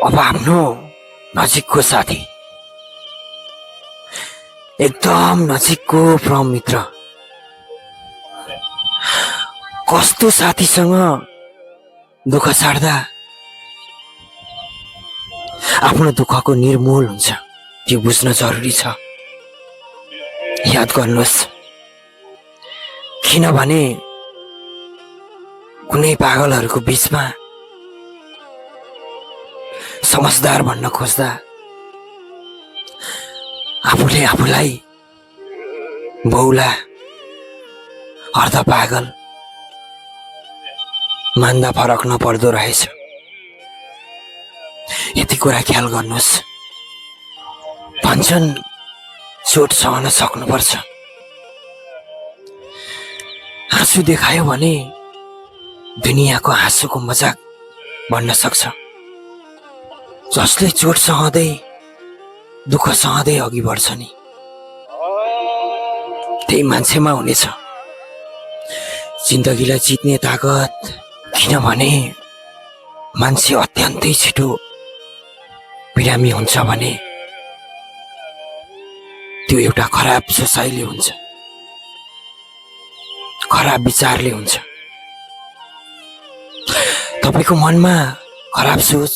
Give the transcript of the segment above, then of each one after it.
अब आफ्नो नजिकको साथी, एकदम नजिकको परम मित्र, कस्तो साथीसँग दुःख सार्दा आफ्नो दुःखको निर्मूल हुन्छ त्यो बुझ्न जरुरी छ। याद गर्नुहोस्, किनभने कुनै पागलहरूको बीचमा समझदार भन्न खोज्दा आफूले आफूलाई बौला अर्ध पागल मान्दा फरक नपर्दो रहेछ। यति कुरा ख्याल गर्नुहोस्। भन्छन् चोट सहन सक्नुपर्छ, हाँसु देखायो भने दुनियाँको हाँसुको मजाक बन्न सक्छ। जसले चोट सहँदै दुःख सहँदै अघि बढ्छ नि, त्यही मान्छेमा हुनेछ जिन्दगीलाई जित्ने ताकत। किनभने मान्छे अत्यन्तै छिटो बिरामी हुन्छ भने त्यो एउटा खराब सोचाइले हुन्छ, खराब विचारले हुन्छ। तपाईको मनमा खराब सोच,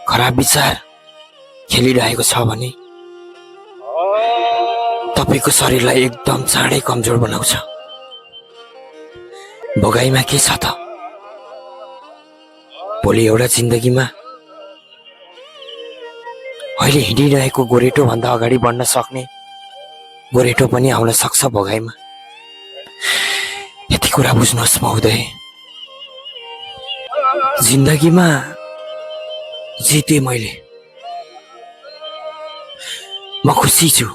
खराब विचार खेलिरहेको छ भने तपाईको शरीरलाई एकदम चाँडै कमजोर बनाउँछ। भोगाइमा के छ त? भोलि एउटा जिन्दगीमा अहिले हिँडिरहेको गोरेटो भन्दा अगाडि बढ्न सक्ने गोरेटो पनि आउन सक्छ भोगाइमा। यति कुरा बुझ्नुहोस् महोदय, जिन्दगीमा जिते मैले, म खुसी छु,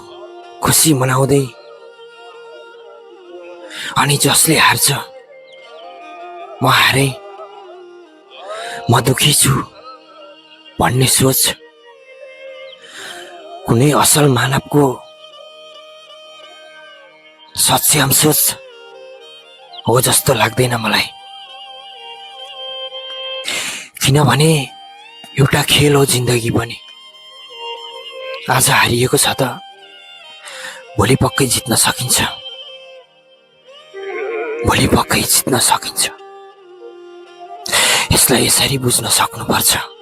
खुसी मनाउँदै। अनि जसले हार्छ, म हारे, म दुखी छु भन्ने सोच कुनै असल मानवको सक्षम सोच हो जस्तो लाग्दैन मलाई। किनभने एउटा खेल हो जिन्दगी पनि। आज हारिएको छ त भोलि पक्कै जित्न सकिन्छ, भोलि पक्कै जित्न सकिन्छ। यसलाई यसरी बुझ्न सक्नुपर्छ।